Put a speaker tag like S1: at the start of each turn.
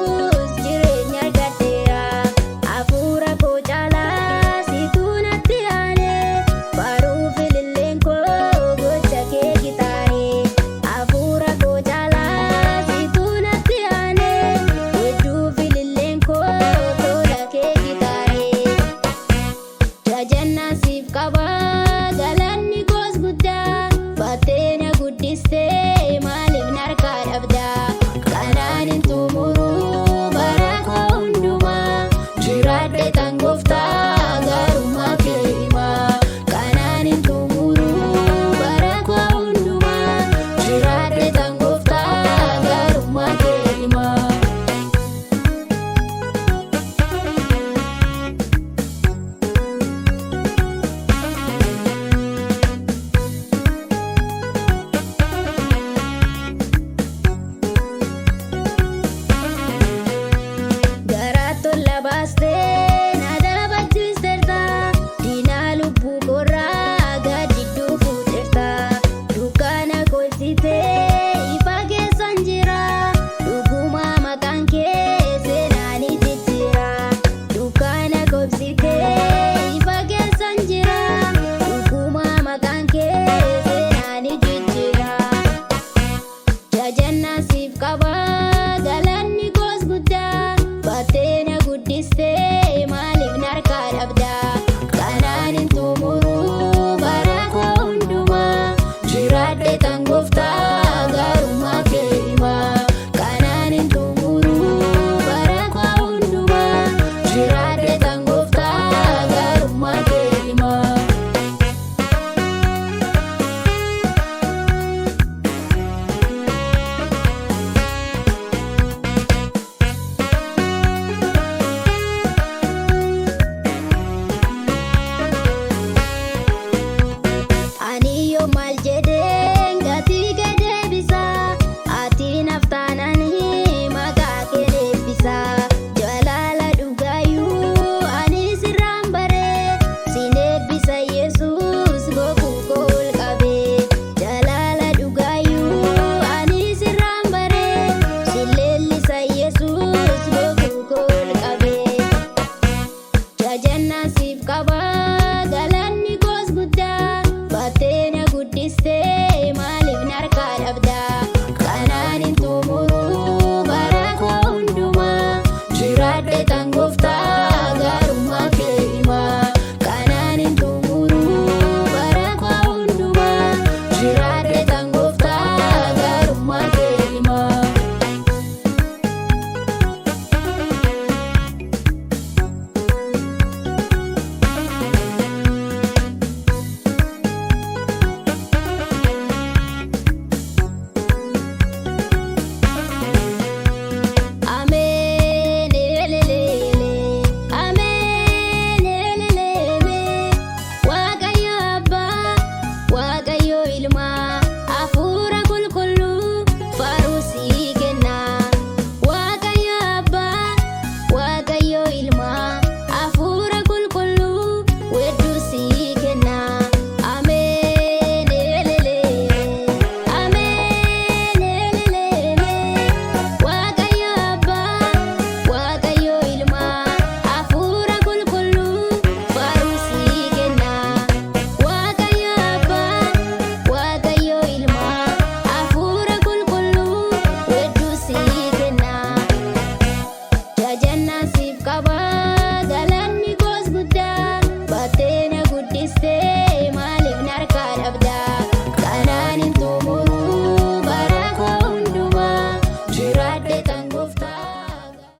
S1: Yesuus jireenya argadheera. Hafuura koo caalaa situ natti aane. Faaruu fililleen koo gocha kee qixaane. Hafuura koo caalaa situ natti aane. Hedduu fililleen koo tola kee qixaane. Jajannaan siif qaba galanni koos guddaa. Baattee na guddistee maaliif narkaa dhabdaa? Kanaan hin xumuruu bara koo hundumaa. Jiraadhe kan gooftaa gaarummaa kee himaa. Kanaan hin xumuruu bara koo hundumaa. Jiraadhe kan gooftaa gaarummaa kee himaa. Garaa tola baastee na dhaabbachiisteerta. Diinaa lubbuu koorraa gaaddiduu fuuteerta. Dukkaana kolfitee ifa keessan jira. Dhuguma maqaan kee seenaa ni jijjiira. Dukkaana kolfitee ifa keessan jira. Dhuguma maqaan kee seenaa ni jijjiira. Jajannaan siif qaba galanni koos guddaa. Baattee na guddistee maaliif narkaa dhabdaa? Kanaan hin xumuruu bara koo hundumaa. Jiraadhe kan gooftaa gaarummaa kee himaa. Kanaan hin xumuruu bara koo hundumaa. Jiraadhe kan gooftaa gaarummaa kee himaa. Ani yoo maal jedheen gatii kee deebisa. Ati naaf taananii maqaa kee deebisa.